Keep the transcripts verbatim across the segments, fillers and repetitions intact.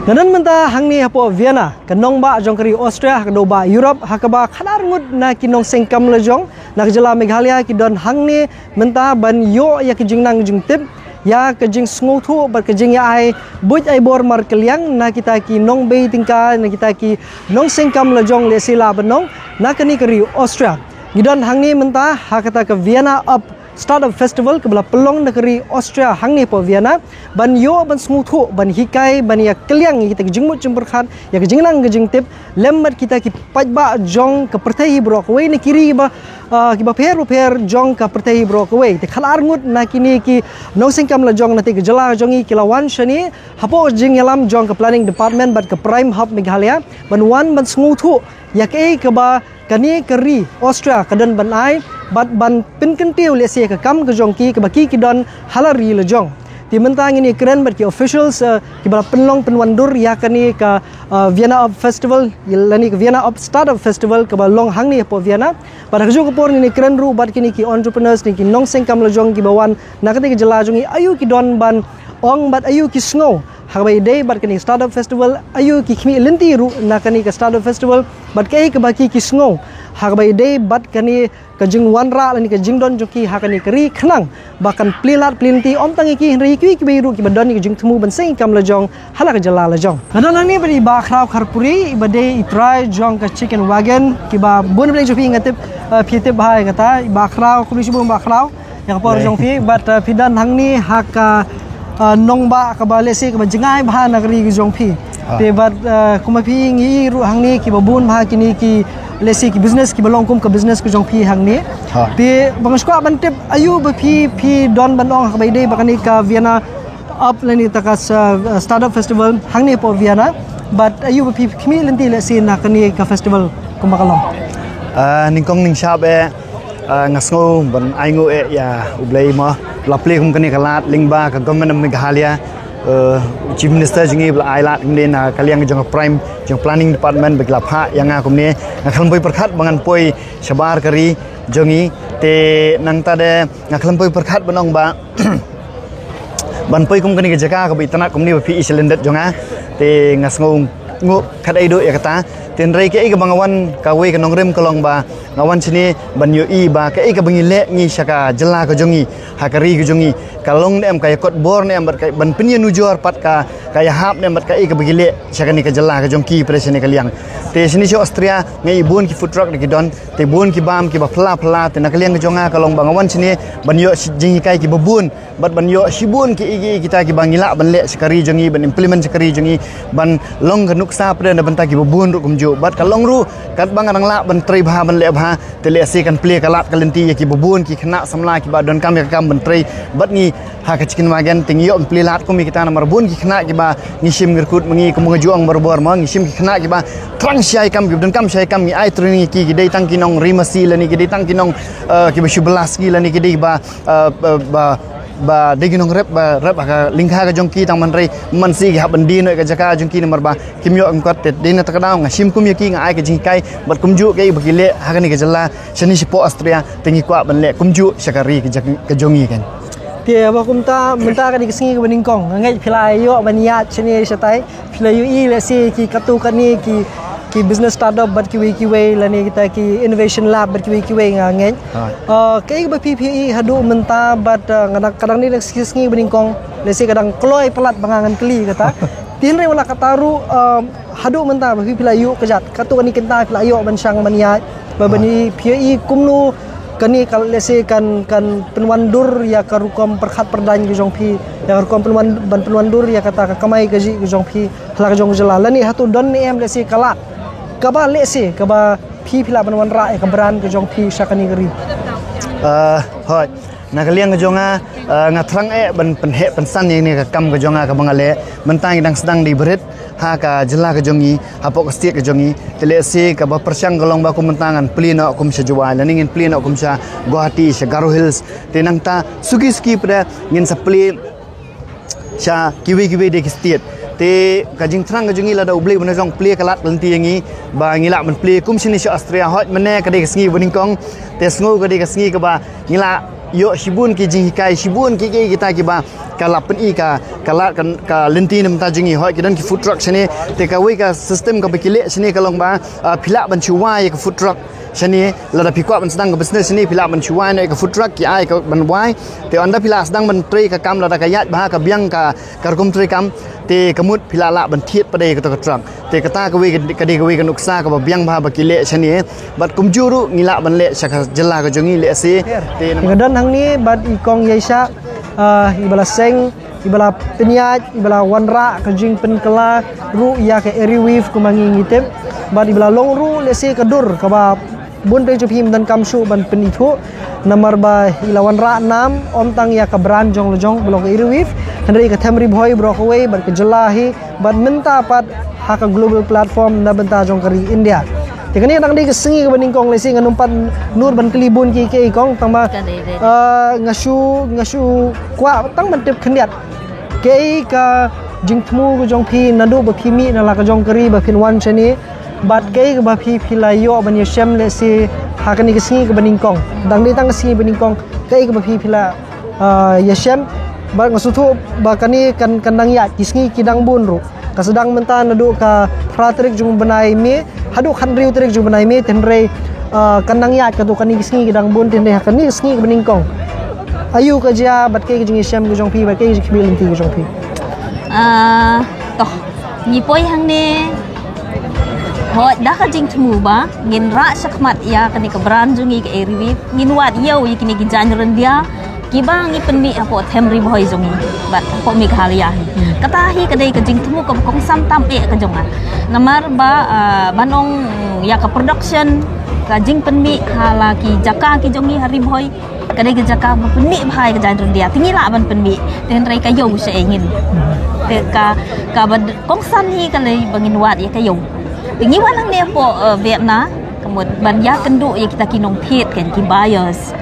Nga don mynta hangne hapoh Vienna, ka nongbah jong ka ri Austria, ha ka dewbah Europe, ha kaba khadar ngut na ki nongseng kam lajong na ka jylla Meghalaya ki don hangne mynta ban ïoh ïa ka jingnang jingtip, ïa ka jingsngewthuh bad ka jingïa ai buit ai bor markylliang na kita ki nongbei tyngka, na kita ki nongseng kam lajong, lehse lah ban ong, na kane ka ri Austria. Ngi don hangne mynta ha kata ka Vienna Up Startup Festival kaba la pynlong na ka ri Austria hangne hapoh Vienna, ban ïoh ban sngewthuh, ban hikai, ban ïa kylliang ïa kita ki jingmut jingpyrkhat, ïa ka jingnang ka jingtip lem bad kita ki paidbah jong ka pyrthei hi baroh kawei, na ki ri ba, ah, kiba pher ba pher jong ka pyrthei hi baroh kawei. Te khadar ngut na kine ki nongseng kam lajong na te ka jylla jong ngi ki la wan shane hapoh jingïalam jong ka Planning Department bad ka Prime Hub Meghalaya, ban wan ban sngewthuh ïa kaei kaba kane ka ri Austria ka don ban ai, bad ban pynkyntiew lehse ka kam ka jong ki kaba ki ki don ha la ri lajong. Te mynta ngin ïakren bad ki officials, eh, kiba la pynlong pynwandur ïa kane ka, eh, Vienna Up Festival, lane ka Vienna Up Startup Festival kaba long hangne hapoh Vienna. Bad ha kajuh ka por ngin ïakren ruh bad kine ki entrepreneurs, ne ki nongseng kam lajong kiba wan na kane ka jylla jong ngi, aïu ki don ban ong bad aïu ki sngew ha kaba ïadei bad kane ka Startup Festival, aïu ki khmih lynti ruh na kane ka Startup Festival, bad kaei kaba ki ki sngew ha kaba ïadei bad kane ka jingwanrah lane ka jingdon jong ki ha kane ka ri, khnang ba kan plie lad plie lynti ym tang ïa ki hynrei ïa kiwei kiwei ruh kiba don ïa ka jingthmu ban seng kam lajong ha la ka jylla lajong. Nga don hangne bad i Bah Khraw Kharpuri, iba dei i trai jong ka Chicken Wagon, kiba bun ba dei jong phi nga tip, eh, phi tip bha ïa kata. I Bah Khraw, khublei shibun Bah Khraw ïa ka por jong phi, bad, eh, phi don hangne ha ka, eh, nongbah kaba lehse kaba jngai bha na ka ri ka jong phi. Te bad, eh, kumba phi ngi i ruh hangne kiba bun bha kine ki, lehse ki business kiba long kum ka business ka jong phi hangne. Te ba nga sngewkwah ban tip, aïu ba phi, phi don ban ong ha kaba ïadei bad kane ka Vienna Up lane kata ka, eh, Startup Festival hangne hapoh Vienna, bad aïu ba phi khmih lynti lehse na kane ka festival kumba ka long? Ah, nyngkong nyngshap eh, ah, nga sngew ban ainguh eh ïa U Blei mo, la plie kum kane ka lad lyngba ka Government of Meghalaya, eh, Chief Minister jong ngi ba la ai lad kumne na ka liang jong ka Prime, jong Planning Department ba ki la phah ïa nga kumne. Nga khlem poi pyrkhat ba ngan poi shabar ka ri jong ngi, te nangta de nga khlem poi pyrkhat ban ong ba ban poi kum kane ka jaka kaba itynnad kumne ba phi i sha lyndet jong nga. Te nga sngewnguh katta katta ïa kata. Te hynrei kaei kaba nga wan kawei ka nongrim ka long ba nga wan shane ban ïohi ba kaei kaba ngi leh ngi sha ka jylla ka jong ngi, ha ka ri ka jong ngi, ka long ne em, ka ïakot bor ne em bad ka ban pynïanujor pat ka, ka ïahap ne em bad kaei kaba ngi leh sha kane ka jylla ka jong ki pat shane ka liang. Te shane sha Austria nga i bun ki food truck da ki don, te bun ki bam kiba phylla phylla, te na ka liang ka jong nga ka long ba nga wan shane ban ïoh shi jinghikai kiba bun, bad ban ïoh shibun kiei kiei kita kiba ngi lah ban leh sha ka ri jong ngi, ban implement sha ka ri jong ngi, ban long ka nuksa pat na bynta kiba bun ruh kumjuh. Bad ka long ruh katba nga dang lah ban trei bha ban leh bha, te lehse kan plie ka lad ka lynti ïa kiba bun ki khynnah samla kiba donkam ïa ka kam ban trei bad ngi ha ka Chicken Wagon, te ngi ïoh ban plie lad kum ïa kita namar bun ki khynnah kiba ngi shim ngi recruit ma ngi, kum nga ju ong barabor mo, ngi shim ki khynnah kiba thrang shai kam, kiba donkam shai kam, ngi ai training ïa ki, ki dei tang ki nongri masi lane ki dei tang ki nong, eh, kiba shu bylla sngi lane ki dei ba, eh, ba, ba, ba dei ki nongrep, ba rep ha ka lyngkha ka jong ki tang, hynrei man shi ki hap ban die noh ïa ka jaka jong ki namar ba kim ïoh kam kot. Te dei na kata ka daw nga shim kum ïa ki, nga ai ka jinghikai bad kumjuh kaei ba ki leh ha kane ka jylla shane shapoh Austria, te ngi kwah ban leh kumjuh sha ka ri ka jong, ka jong ngi kan. Te ba kumta mynta ka dei ka sngi kaba nyngkong, nga ngeit phi la ïoh ban ïaid shane shatai, phi la ïohi lehse ki katto katne ki, ki business startup bad kiwei kiwei lane kita ki innovation lab bad kiwei kiwei, nga ngeit. Ah, kaei kaba phi, phi ïohi haduh mynta bad, ah, nga dang, ka dang dei ka sngi, sngi ba nyngkong, lehse ka dang kloi palat ba nga ngan kylli kata. Te hynrei wat la katta ruh, ah, haduh mynta ba phi, phi la ïoh kjat, katto katne kynta phi la ïoh ban shang ban ïaid, ba ban i phi ïohi kumno kane ka lehse kan, kan pynwandur ïa ka rukom pyrkhat pyrdaiñ ka jong phi, ïa ka rukom pynwan, ban pynwandur ïa kata ka kamai kajih ka jong phi ha la ka jong ka jylla, lane hato don ne em lehse ka lad kaba lehse kaba phi, phi lah ban wanrah ïa ka brand ka jong phi sha kane ka ri? Ah, hooid. Na ka liang ka jong nga, ah, nga thrang eh ban pynheh pynsan ïa kane ka kam ka jong nga kaba nga leh. Mynta ngi dang sdang da i barit ha ka jylla ka jong ngi, hapoh ka state ka jong ngi. Te lehse kaba pyrshang ka long ba kum mynta ngan plie noh kum sha Jowai, lane ngin plie noh kum sha Guwahati, sha Garo Hills. Te nangta suki suki pat ngin sa plie sha kiwei kiwei de ki state. Te ka jingthrang ka jong ngi lada U Blei u ban ong plie ka lad ka lynti ïa ngi ba ngi lah ban plie kum shane sha Austria, hooid mynne ka dei ka sngi ba nyngkong, te sngew ka dei ka sngi kaba ngi lah ïoh shibun ki jinghikai, shibun ki ki kita kiba ka la pyni ka ka la ka, ka lynti na mynta jong ngi. Hoi ki don ki food truck shane, te kawei ka system kaba ki leh shane ka long ba ah, phi lah ban shu wai ïa ka food truck shane, lada phi kwah ban sdang ka business shane phi lah ban shu wai noh ïa ka food truck, ki ai ka ban wai. Te ynda phi lah sdang ban trei ka kam, lada ka ïaid bha, ka biang ka ka rukom trei kam, te ka mut phi lah lah ban thied pat ïa kato ka truck. Te kata kawei ka, ka dei kawei ka nuksa kaba biang bha ba ki leh shane. Bad kumjuh ruh ngi lah ban leh sha ka jylla ka jong ngi lehse. Te namar ka don hangne bad i kong Ïaishah, ah, iba la seng, iba la pynïaid, iba la wanrah ka jingpynkylla ruh ïa ka Eri Weave kumba ngi ngi tip. Bad iba la long ruh lehse ka dur kaba bun pyrshah jong phi ym donkam shuh ban pynithuh. Namar ba i la wanrah nam ym tang ïa ka brand jong la jong ba long ka Eri Weave, hynrei ka Them Ri Bhoi baroh kawei bad ka jylla hi, bad mynta pat ha ka global platform na bynta jong ka ri India. Te kane ka dang dei ka sngi kaba nyngkong, lehse ngan ym pat nud ban kylli bun ki ki kong, tang ba, ka dei, dei, dei, ah, nga shu, nga shu kwah tang ban tip khyndiat kaei ka jingthmu ka jong phi naduh ba phi mih na la ka jong ka ri ba phin wan shane, bad kaei kaba phi phi la ïoh ban ïashem lehse ha kane ka sngi kaba nyngkong. Dang dei tang ka sngi ba nyngkong, kaei kaba phi phi la ah, ïashem. Bad nga sngewthuh ba kane kan, kan dang ïaid, ki sngi ki dang bun ruh. Ka sdang mynta naduh ka phra tarik jong u bnai May haduh khathynriew tarik jong u bnai May, te hynrei, ah, kan dang ïaid kato kane ki sngi ki dang bun, te hynrei ha kane ka sngi kaba nyngkong, aïu ka jia bad kaei ka jingïashem ka jong phi bad kaei ka jingkhmih lynti ka jong phi? Ah, to, ngi poi hangne, hooid, da ka jingthmu ba ngin rah shakhmat ïa kane ka brand jong ngi ka Eri Weave, ngin wad ïew ïa kine ki jaiñ ryndia kiba ngi pynmih hapoh Them Ri Bhoi jong ngi bad hapoh Meghalaya hi. Kata hi ka dei ka jingthmu kaba kongsan tam eh ka jong nga. Namar ba, ah, ban ong ïa ka production, ka jingpynmih ha la ki jaka ki jong ngi ha Ri Bhoi, ka dei ka jaka ba pynmih bha ïa ka jaiñ ryndia. Te ngi lah ban pynmih, te hynrei ka ïew sha ei ngin. Te ka, kaba kongsan hi ka dei ba ngin wad ïa ka ïew. Te ngi wan hangne hapoh, eh, Vietnam, ka mut ban ïakynduh ïa kita ki nongthied, kan, ki buyers.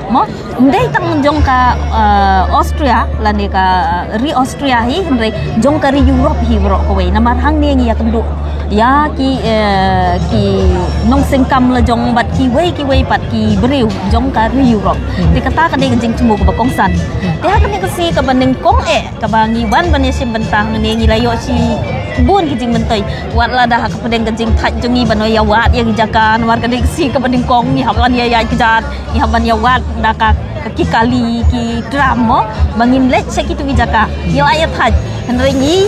Mo, ym dei tang jong ka, eh, Austria lane ka, eh, ri Austria hi, hynrei jong ka ri Europe hi baroh kawei. Namar hangne ngi ïakynduh ïa ki, eh, ki nongseng kam la jong bad kiwei kiwei pat ki briew jong ka ri Europe. Te kata ka dei ka jingthmu kaba kongsan. Te ha kane ka sngi kaba nyngkong eh kaba ngi wan ban ïashim bynta hangne, ngi la ïoh shibun ki jingmyntoi. Wat lada ha ka pdeng ka jingthait jong ngi ban ïa wad ïa ki jaka, namar ka dei ka sngi kaba nyngkong ngi hap ban ïa ïaid kjat, ngi hap ban ïa wad da ka, ka ki kali, ki tram mo, ba ngin leit sha kitu ki jaka ïa la ïa thait. Hynrei ngi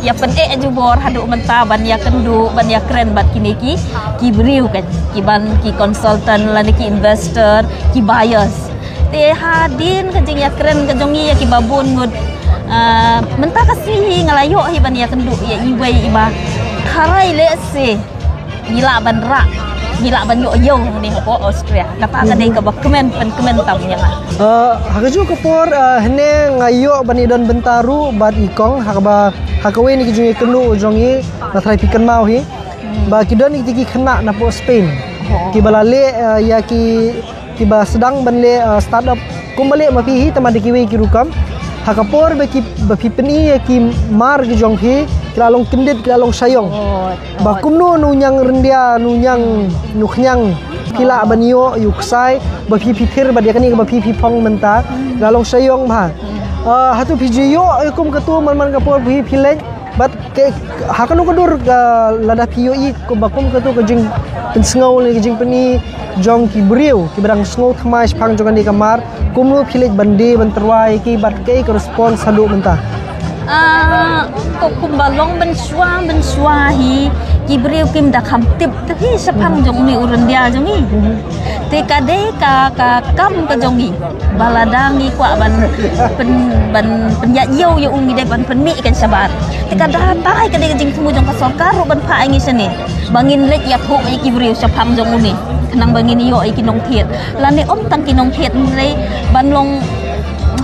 ïa pyneh jubor haduh mynta ban ïakynduh, ban ïakren bad kine ki, ki briew, kan, ki ban, ki consultant lane ki investor, ki buyers. Te hadien ka jingïakren ka jong ngi ïa kiba bun ngut, ah, mynta ka sngi hi nga la ïoh hi ban ïakynduh ïa iwei iba tharai lehse ngi lah ban rah, ngi lah ban ïoh ïew hangne hapoh Austria. Kata ka dei kaba kmen, pynkmen tam ïa nga. Ah, ha kajuh ka por, ah, hangne nga ïoh ban ïadon bynta ruh bad i kong, ha kaba, ha kawei na ki jingïakynduh jong ngi, nga tharai phi kynmaw hi ba ki don ïa ki khynnah napoh Spain kiba la leh, ah, ïa ki, kiba sdang ban leh, ah, startup kumba leh ma phi hi, tangba da kiwei ki rukom. Ha ka por ba ki, ba phi pyni ïa ki mar ki jong phi, ki la long kyndit, ki la long shaiong. Ba kumno nu ñiang ryndia, nu ñiang, nu khñiang, phi lah ban ïoh ïa u ksai ba phi, phi thir bad ïa kane kaba phi, phi phong mynta, ki la long shaiong bha. Ah, hato phi ju ïoh ïa kum katu man man ka por phi, phi leit? Bad ke, ha kano ka dur ka, lada phi ïohi kumba kum katu ka jingpynsngew lane ka jingpyni jong ki briew kiba dang sngew thymmai shaphang jong kane ka mar, kumno phi leit ban die ban tyrwa ïa ki bad kaei ka response haduh mynta? Ah, ko kumba long mynshuwa mynshuwa hi, ki briew kim da kham tip te hi shaphang jong une u ryndia jong ngi. Te ka dei ka, ka kam ka jong ngi ba lada ngi kwah ban pyn, ban pynïaid ïew ïa u ngi dei ban pynmih kan shabar. Te ka da tai ka dei ka jingthmu jong ka sorkar ruh ban phah ïa ngi shane ba ngin leit ïathuh ïa ki briew shaphang jong une, khnang ba ngin ïoh ïa ki nongthied. Lane ym tang ki nongthied, hynrei ban long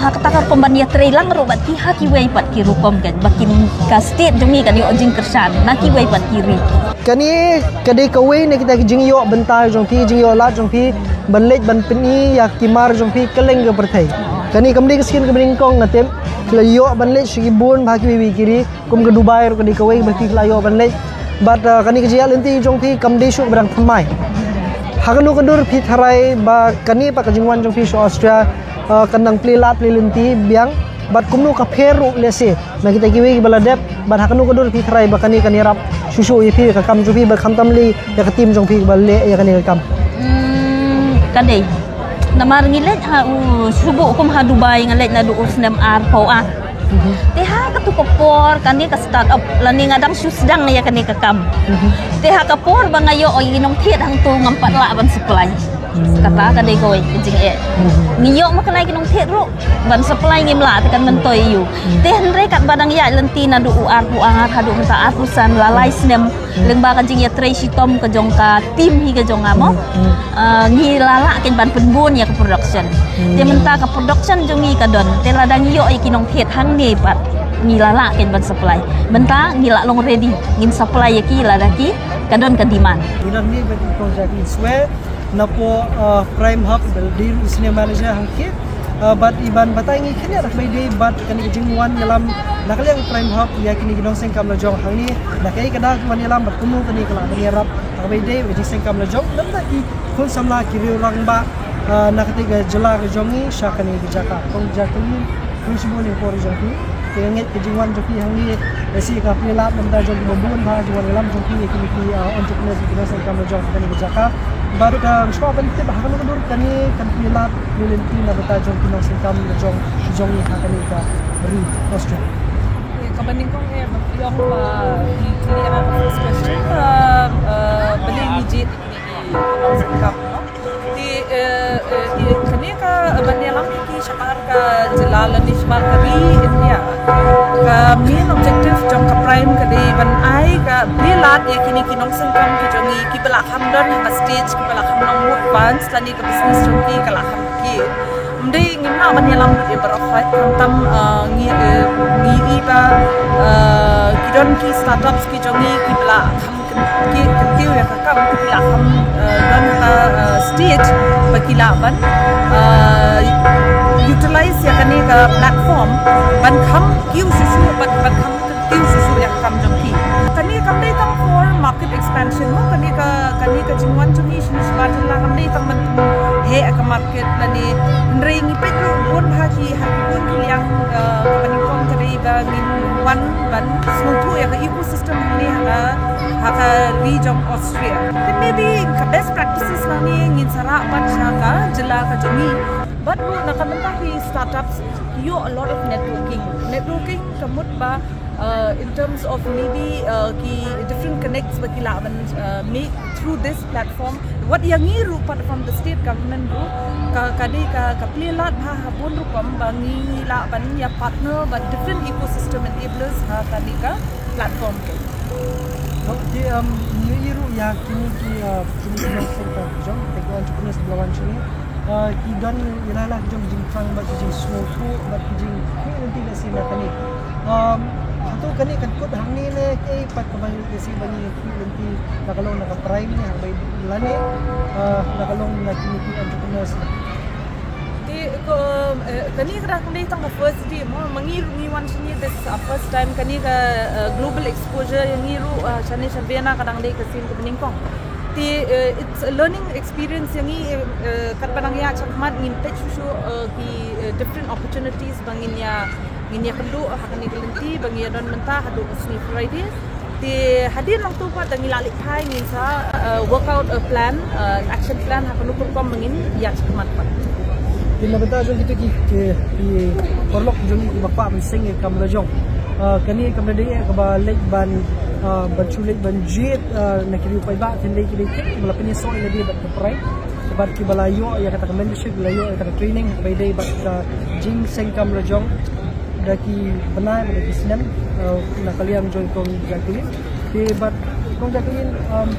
ha kata ka rukom ban ïatrei lang ruh bad ki ha kiwei pat ki rukom, kan, ba kin, ka state jong ngi kan ïoh jingkyrshan na kiwei pat ki ri. Kane ka dei kawei na kita ki jingïoh bynta jong phi, jingïoh lad jong phi ban leit ban pyni ïa ki mar jong phi kylleng ka pyrthei. Kane kam dei ka sien kaba nyngkong, nga tip phi la ïoh ban leit sha ki bun bha kiwei kiwei ki ri, kum ka Dubai ruh ka dei kawei ba phi la ïoh ban leit. Bad, uh, kane ka jingïaid lynti jong phi kam dei shuh ba dang thymmai. Ha kano ka dur phi tharai ba kane pat ka jingwan jong phi sha Austria Ah, kan nang plie lad plie lynti biang bad kumno ka pher ruh lehse na kita kiwei kiba la dep, bad ha kano ka dur phi tharai ba kane kan ïarap shuh shuh ïa phi, ka kam jong phi bad khamtam lei ïa ka team jong phi ba leh ïa kane ka kam? Hmm, ka dei. Namar ngi leit ha u shuh kum ha Dubai, nga leit naduh u snem arphew ar. Te ha katu ka por kane ka start up lane nga dang shu sdang ïa kane ka kam. Te ha ka por ba nga ïoh ïa ki nongthied hangto ngam pat lah ban supply. Kata ka dei kawei ka jingeh. Ngi ïoh ma kane ki nongthied ruh ban supply ngim lah, te kan myntoi ïa u. Te hynrei katba dang ïaid lynti naduh u arphew ar haduh mynta arphew san, la lai snem. Lyngba ka jingïatrei shitom ka jong ka team hi ka jong nga mo. Ah, ngi la lah kein ban pynbun ïa ka production. Te mynta ka production jong ngi ka don. Te lada ngi ïoh ïa ki nongthied hangne pat, ngi la lah kein ban supply. Mynta ngi la long ready ngin supply ïa ki lada ki ka don ka demand. Ngi don ni bad i kong Jacqueline Swe napoh, ah, Prime Hub, bad i dei ruh senior manager hangkit. Ah, bad i ban batai ngi khyndiat ha kaba ïadei bad kane ka jingwan ïalam na ka liang Prime Hub ïa kine ki nongseng kam la jong hangne, na kaei ka daw ki wan ïalam bad kumno kane ka la ban ïarap ha kaba ïadei bad jingseng kam la jong, lem bad ki khun samla ki riew rangbah, ah, na katei ka jylla ka jong ngi sha kane ka jaka. Kong Jacqueline, khublei shibun ïa ka por jong phi. Te nga ngeit ka jingwan jong phi hangne, eh, lehse ka plie lad na bynta jong kiba bun bha, jingwan ïalam jong phi ïa kine ki, ah, entrepreneurs, ki nongseng kam la jong ha kane ka jaka. Bad, ah, nga sngewbha ban tip ha kano ka dur kane kan plie lad plie lynti na bynta jong ki nongseng kam la jong, jong ngi ha kane ka ri Australia. Ïa, kaba nyngkong eh, ba phi ong ba phi, phi ïa ka first question, ah, ah, balei ngi jied ïa kine ki nongseng kam, no? Te, eh, eh, eh, kane ka ban ïalam ïa ki shabar ka jylla lane shabar ka ri India. Ka main objective jong ka Prime ka dei ban ai ka plie lad ïa kine ki nongseng kam ki jong ngi kiba la kham don ha ka stage, kiba la kham long more advanced lane ka business jong ki ka la kham ki. Ym dei ngim lah ban ïalam lut ïa baroh, khamtam, eh, ngi, eh, ngi i ba, eh, ki don ki startups ki jong ngi kiba la kham kyn-, ki kyntiew ïa ka kam, ki la kham, eh, don ha ka, eh, stage ba ki lah ban, eh, utilize ïa kane ka platform ban kham kiew shuh shuh, ban, ban kham kiew shuh shuh ïa ka kam jong ki. Kane kam dei tang for market expansion mo, kane ka, kane ka jingwan jong ngi shane shabar jylla kam dei tang ban heh ïa ka market lane, hynrei ngi peit ruh bun ha ki, ha ki bun ki liang, eh, kaba nyngkong ka dei ba ngin wan ban sngewthuh ïa ka ecosystem hangne ha ka, ha ka ri jong Austria. Then maybe ka best practices nangne ngin sa rah pat sha ka jylla ka jong ngi. Bad ruh na ka bynta ki startups, ki ïoh a lot of networking. Networking ka mut ba, uh, in terms of maybe, uh, ki different connects ba ki lah ban, uh, make through this platform. Wat ïa ngi ruh pat from the state government ruh, ka, ka dei ka, ka plie lad bha ha bun rukom ba ngi lah ban ïa partner bad different ecosystem enablers ha kane ka platform. Okay, um, ngi ïohi ruh ïa kine ki, uh, kine ki nongseng kam jong, tech entrepreneurs ba la wan shane. Uh, ki don ïa la la ki jong ki jingthrang bad ki jingsngewthuh bad ki jingkhuslai lynti lehse na kane. Um, hato kane kan kut hangne ne kaei pat kaba lehse ba ngi khuslai lynti, na ka long na ka Prime ne ha kaba ïadei lane, uh, na ka long na kine ki entrepreneurs ne? Te ko, eh, kane ka dang dei tang ka first day mo, ma ngi ruh ngi wan shane, this is our first time. Kane ka, eh, global exposure ïa ngi ruh, eh, shane sha Vienna ka dang dei ka sien kaba nyngkong. Te, eh, it's a learning experience ïa ngi, eh, eh, katba nang ïaid shakhmat ngin peit shuh shuh, eh, ki, eh, different opportunities ba ngin ïa, ngin ïakynduh ha kane ka lynti ba ngi ïa don mynta haduh ka sngi Friday. Te hadien nangtu pat da ngi la leit phai ngin sa, eh, work out a plan, eh, an action plan ha kano ka rukom ba ngin ïaid shakhmat pat. Te na bynta jong kito ki, ki, ki paralok jong ngi kiba kwah ban seng ïa ka kam la jong, eh, kane kam da dei eh kaba leit ban, eh, ban shu leit ban jied, eh, na ki riew paidbah, te dei ki dei ki ba la pynïasoh ïa lade bad ka Prime, bad kiba la ïoh ïa kata ka mentorship, la ïoh ïa kata ka training, ba ïadei bad ka jingseng kam la jong da ki bnai bad da ki snem, eh, na ka liang jong i kong Jacqueline. Te bad kong Jacqueline, um,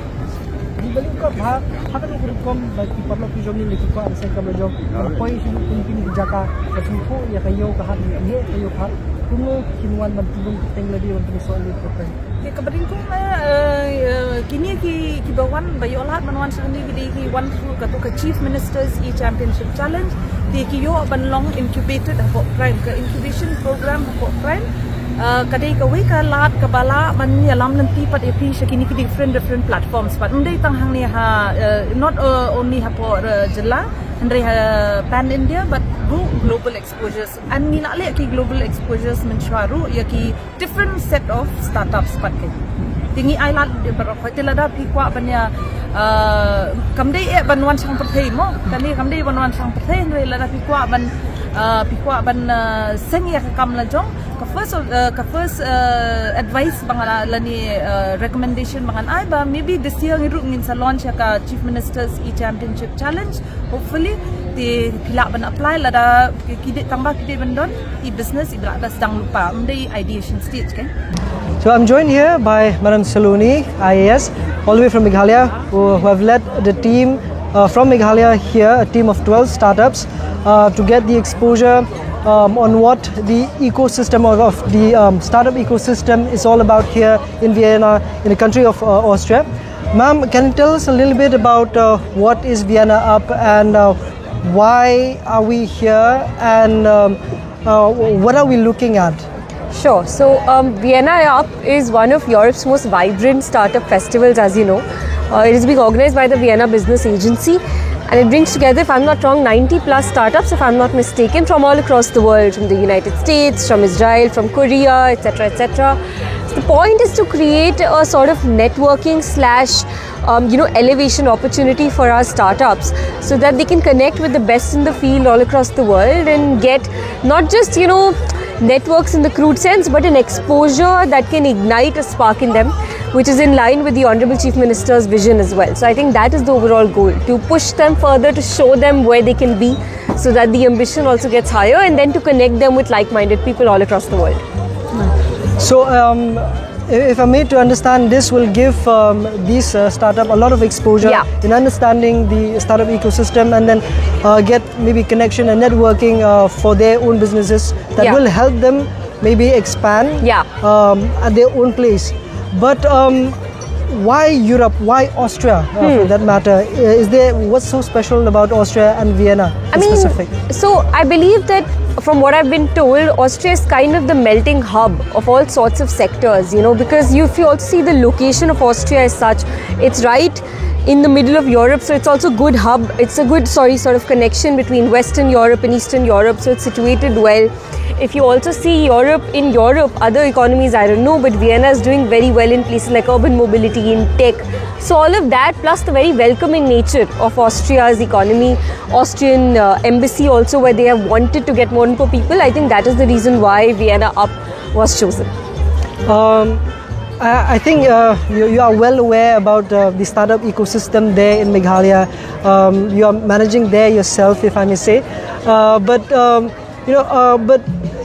ngi ba lyngkot ha, ha kano ka rukom ba ki paralok ki jong ngi ki kwah ban seng kam la jong, poi sha kine kine ki jaka, ka sngewthuh ïa ka ïew ka hat, ïa ka ïew ka hat, kumno kin wan ban pynbun pyrthei lade ban pynïasoh ïa lade. Te kaba nyngkong, eh, eh, kine ki, kiba wan ba ïoh lad ban wan sha kane ki dei ki wan through kato ka Chief Minister's E-Championship Challenge. Te ki ïoh ban long incubated hapoh Prime, ka incubation program hapoh Prime. Eh, ka dei kawei ka lad kaba lah ban ïalam lynti pat ïa phi sha kine ki different, different platforms pat. Ym dei tang hangne ha, eh, not, eh, only hapoh, eh, jylla. Hynrei ha pan India, but ruh global exposures. An ngi la leh ki global exposures mynshuwa ruh ïa ki different set of startups pat ki. Te ngi ai lad de baroh, te lada phi kwah ban ïa, uh, kam dei eh ban wan shang pyrthei mo. Kane kam dei ban wan shang pyrthei, hynrei lada phi kwah ban, uh, phi kwah ban, uh, seng ïa ka kam la jong. Ka first, uh, ka first, uh, advice ba ngan, lane, uh, recommendation ba ngan ai ba maybe this year ngi ruh ngin sa launch ïa ka Chief Minister's E-Championship Challenge. Hopefully, te phi lah ban apply lada ki dei, tang ba ki dei ban don i business, i ba la sdang lypa, ym dei ideation stage kan. So I'm joined here by Madam Saloni, I A S, all the way from Meghalaya, who, who have led the team uh, from Meghalaya here, a team of twelve startups, uh, to get the exposure um, on what the ecosystem or of the um, startup ecosystem is all about here in Vienna, in the country of uh, Austria. Ma'am, can you tell us a little bit about uh, what is Vienna Up and uh, why are we here and um, uh, what are we looking at? Sure. So, um, Vienna Up is one of Europe's most vibrant startup festivals, as you know. Uh, it is being organized by the Vienna Business Agency, and it brings together, if I'm not wrong, ninety plus startups, if I'm not mistaken, from all across the world, from the United States, from Israel, from Korea, et cetera, et cetera. So the point is to create a sort of networking slash um, you know, elevation opportunity for our startups, so that they can connect with the best in the field all across the world and get not just, you know, networks in the crude sense, but an exposure that can ignite a spark in them, which is in line with the Honorable Chief Minister's vision as well. So I think that is the overall goal, to push them further, to show them where they can be, so that the ambition also gets higher, and then to connect them with like-minded people all across the world. So, um, if I may to understand, this will give um, these uh, startup a lot of exposure Yeah. in understanding the startup ecosystem, and then uh, get maybe connection and networking uh, for their own businesses that Yeah. will help them maybe expand Yeah. um, at their own place. But um, why Europe? Why Austria, uh, for that matter? Uh, Is there, what's so special about Austria and Vienna Hmm. I in mean, specific? So I believe that from what I've been told, Austria is kind of the melting hub of all sorts of sectors, you know, because you, if you also see the location of Austria as such, it's right in the middle of Europe, so it's also good hub. It's a good, sorry, sort of connection between Western Europe and Eastern Europe, so it's situated well. If you also see Europe, in Europe, other economies, I don't know, but Vienna is doing very well in places like urban mobility, in tech. So all of that, plus the very welcoming nature of Austria's economy, Austrian uh, embassy also, where they have wanted to get more and more people. I think that is the reason why Vienna Up was chosen. Um, I, I think uh, you, you are well aware about uh, the startup ecosystem there in Meghalaya. Um, you are managing there yourself, if I may say. Uh, but um, you know, uh, but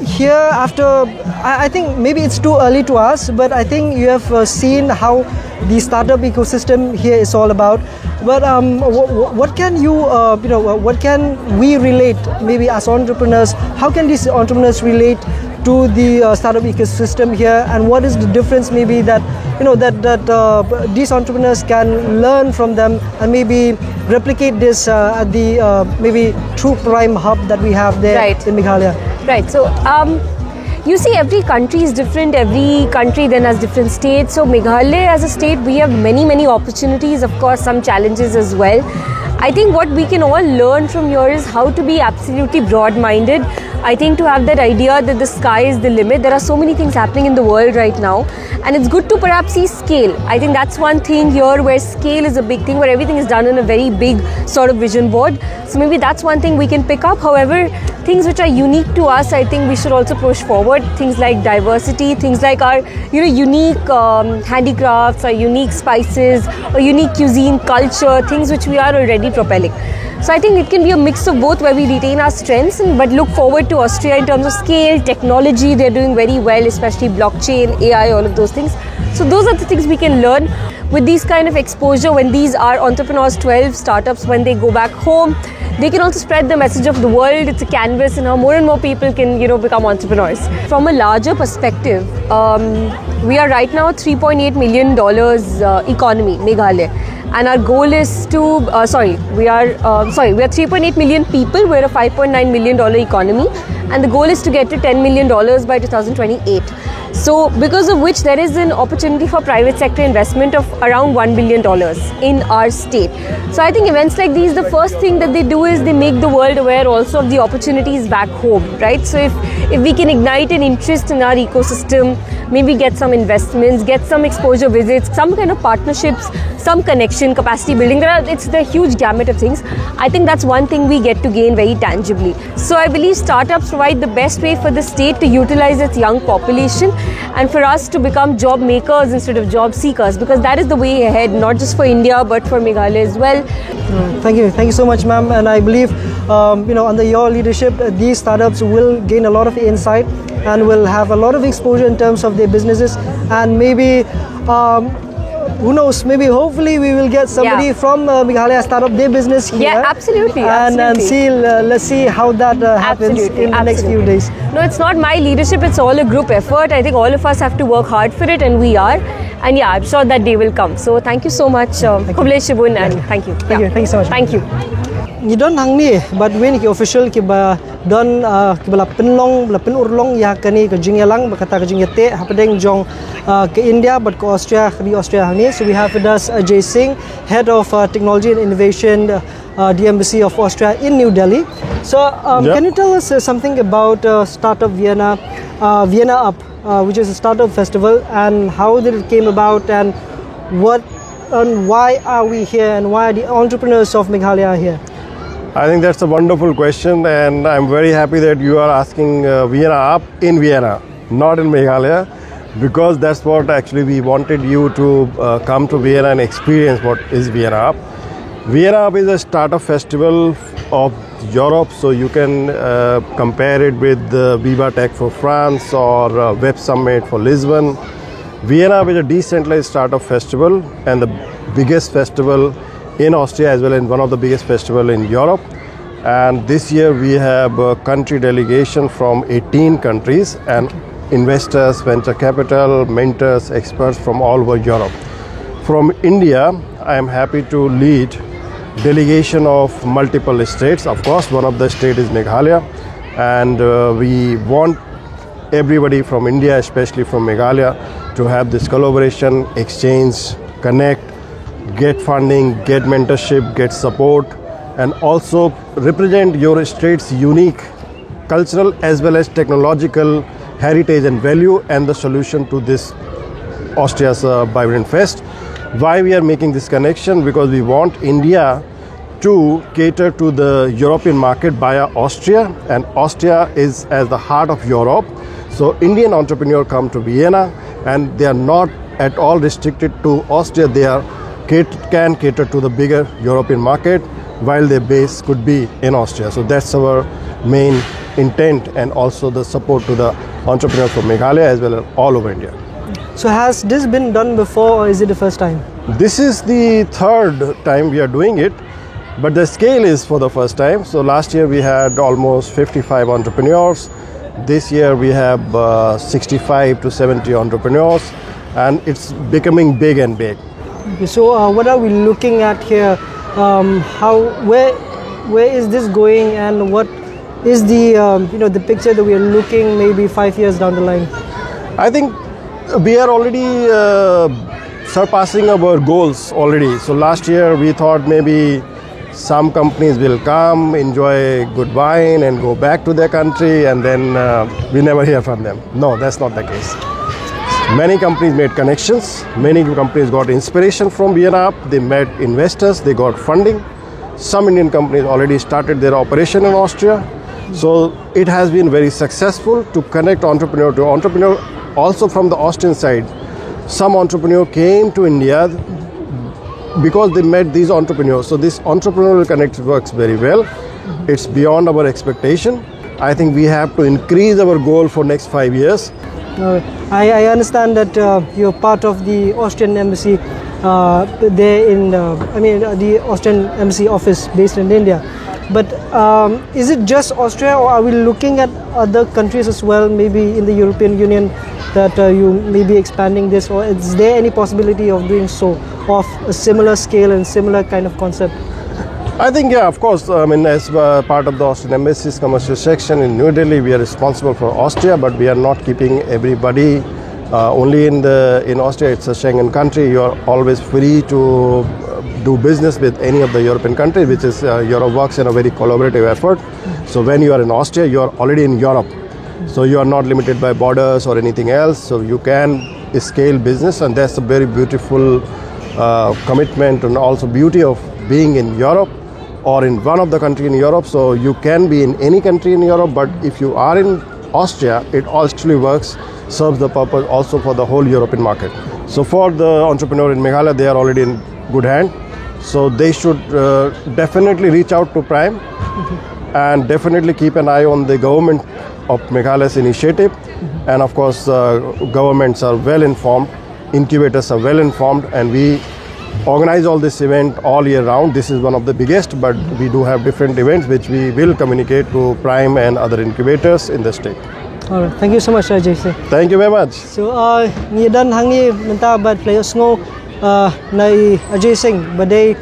here after, I, I think maybe it's too early to ask, but I think you have uh, seen how the startup ecosystem here is all about. But um, what, what can you, uh, you know, what can we relate, maybe as entrepreneurs? How can these entrepreneurs relate to the uh, startup ecosystem here, and what is the difference maybe that, you know, that that uh, these entrepreneurs can learn from them and maybe replicate this uh, at the uh, maybe True Prime hub that we have there Right. in Meghalaya? Right. So, um, you see, every country is different. Every country then has different states. So, Meghalaya as a state, we have many, many opportunities. Of course, some challenges as well. I think what we can all learn from here is how to be absolutely broad-minded. I think to have that idea that the sky is the limit. There are so many things happening in the world right now, and it's good to perhaps see scale. I think that's one thing here where scale is a big thing, where everything is done on a very big sort of vision board. So maybe that's one thing we can pick up. However, things which are unique to us, I think we should also push forward. Things like diversity, things like our, you know, unique um, handicrafts, our unique spices, our unique cuisine culture, things which we are already propelling. So I think it can be a mix of both, where we retain our strengths and, but look forward to Austria in terms of scale, technology. They're doing very well, especially blockchain, A I, all of those things. So those are the things we can learn with these kind of exposure. When these are entrepreneurs, twelve startups, when they go back home, they can also spread the message of the world. It's a canvas, and how more and more people can, you know, become entrepreneurs. From a larger perspective, um, we are right now three point eight million dollars uh, economy, Meghalaya. And our goal is to, uh, sorry, we are, uh, sorry, we are three point eight million people. We're a five point nine million dollar economy, and the goal is to get to ten million dollars by two thousand twenty-eight. So, because of which, there is an opportunity for private sector investment of around one billion dollars in our state. So, I think events like these, the first thing that they do is they make the world aware also of the opportunities back home, right? So, if, if we can ignite an interest in our ecosystem, maybe get some investments, get some exposure visits, some kind of partnerships, some connection, capacity building, there are, it's the huge gamut of things. I think that's one thing we get to gain very tangibly. So I believe startups provide the best way for the state to utilize its young population and for us to become job makers instead of job seekers, because that is the way ahead, not just for India but for Meghalaya as well. Thank you, thank you so much, ma'am. And I believe, um, you know, under your leadership, uh, these startups will gain a lot of insight and will have a lot of exposure in terms of their businesses, and maybe, um, who knows? Maybe, hopefully, we will get somebody Yeah. from uh, Meghalaya start up their business here. Yeah, absolutely, And and absolutely. see, uh, let's see how that uh, happens Absolutely, in the next few absolutely. days. No, it's not my leadership, it's all a group effort. I think all of us have to work hard for it, and we are. And yeah, I'm sure that day will come. So thank you so much. Um, Khublei shibun, and thank you. Thank you, thank you so much. Thank you. Ngi don hangne bad wei na ki official kiba don, uh, kiba la pynlong, la pynurlong ïa kane ka jingïalang bad kata ka jingïateh hapdeng jong, uh, ka India bad ka Austria, ka ri Austria hangne. So we have with us Ajay Singh, head of uh, technology and innovation, uh, uh, the embassy of Austria in New Delhi. So um, Yeah. Can you tell us uh, something about uh, Startup Vienna, uh, Vienna Up, uh, which is a startup festival, and how did it came about, and what and why are we here, and why are the entrepreneurs of Meghalaya here? I think that's a wonderful question, and I'm very happy that you are asking uh, Vienna Up in Vienna, not in Meghalaya, because that's what actually we wanted you to uh, come to Vienna and experience what is Vienna Up. Vienna Up is a startup festival of Europe, so you can uh, compare it with the Viva Tech for France or uh, Web Summit for Lisbon. Vienna Up is a decentralized startup festival and the biggest festival in Austria as well as one of the biggest festival in Europe. And this year we have a country delegation from eighteen countries and investors, venture capital, mentors, experts from all over Europe. From India, I am happy to lead delegation of multiple states. Of course, one of the state is Meghalaya, and uh, we want everybody from India, especially from Meghalaya, to have this collaboration, exchange, connect, get funding, get mentorship, get support, and also represent your state's unique cultural as well as technological heritage and value and the solution to this Austria's uh, Vibrant Fest. Why we are making this connection? Because we want India to cater to the European market via Austria, and Austria is as the heart of Europe. So Indian entrepreneur come to Vienna, and they are not at all restricted to Austria. They are cat- can cater to the bigger European market while their base could be in Austria. So that's our main intent, and also the support to the entrepreneurs from Meghalaya as well as all over India. So has this been done before, or is it the first time? This is the third time we are doing it, but the scale is for the first time. So last year we had almost fifty-five entrepreneurs. This year we have uh, sixty-five to seventy entrepreneurs, and it's becoming big and big. Okay, so uh, what are we looking at here? Um, how, where, where is this going, and what is the, um, you know, the picture that we are looking maybe five years down the line? I think we are already uh, surpassing our goals already. So last year we thought maybe some companies will come, enjoy good wine, and go back to their country, and then uh, we never hear from them. No, that's not the case. Many companies made connections. Many companies got inspiration from Vienna Up. They met investors. They got funding. Some Indian companies already started their operation in Austria. So it has been very successful to connect entrepreneur to entrepreneur. Also from the Austrian side, some entrepreneur came to India because they met these entrepreneurs. So this entrepreneurial connect works very well. It's beyond our expectation. I think we have to increase our goal for next five years. Uh, I, I understand that uh, you're part of the Austrian embassy uh, there in, uh, I mean, uh, the Austrian embassy office based in India. But um, is it just Austria, or are we looking at other countries as well, maybe in the European Union? that uh, you may be expanding this, or is there any possibility of doing so, of a similar scale and similar kind of concept? I think, yeah, of course. I mean, as uh, part of the Austrian Embassy's commercial section in New Delhi, we are responsible for Austria, but we are not keeping everybody uh, only in the in Austria. It's a Schengen country. You are always free to uh, do business with any of the European countries, which is uh, Europe works in a very collaborative effort. So when you are in Austria, you are already in Europe. So you are not limited by borders or anything else. So you can scale business, and that's a very beautiful uh, commitment and also beauty of being in Europe or in one of the country in Europe. So you can be in any country in Europe, but if you are in Austria, it actually works, serves the purpose also for the whole European market. So for the entrepreneur in Meghalaya, they are already in good hand. So they should uh, definitely reach out to Prime and definitely keep an eye on the government of Meghalaya's initiative. And of course, uh, governments are well informed, incubators are well informed, and we organize all this event all year round. This is one of the biggest, but we do have different events which we will communicate to Prime and other incubators in the state. Alright, thank you so much, Ajay Singh. Thank you very much. So, uh, ngi don hangne mynta bad phi la ïohsngew uh, na i Ajay Singh ba dei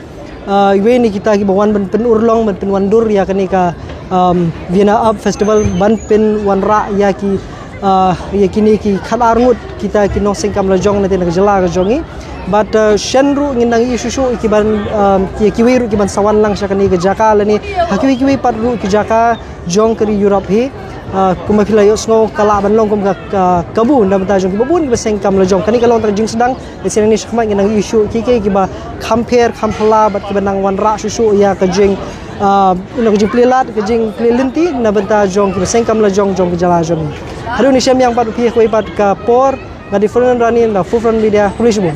uh, iwei na kita kiba wan ban pynurlong, ban pynwandur ïa kane ka um, Vienna Up Festival, ban pynwanrah ïa ki uh, ïa kine ki khatar ngut kita ki nongseng kam lajong na te na ka jylla ka jong ngi. Bad uh, shen ruh ngin nang ïohi shuh shuh ïa ki ban um, ïa kiwei ruh ki ban sa wan lang sha kane ka jaka lane ha kiwei kiwei pat ruh ki jaka jong ka ri Europe hi. Uh, kumba phi la ïohsngew ka lah ban long kum ka, ka kabu na bynta jong kiba bun kiba seng kam lajong. Kane ka long tang jingsdang. Ïa sien ngi shakmat ngi nang ïohi shuh ki ki kiba kham pher kham phylla bad kiba nang wanrah shuh shuh ïa ka jing uh, ïa ka jingplie lad, ka jingplie lynti na bynta jong kiba seng kam lajong jong ka jylla jong ngi. Haduh ngi shem ïa pat phi ha kawei pat ka por, nga dei Ferdinand Rani na Food Front Media. Khublei shibun.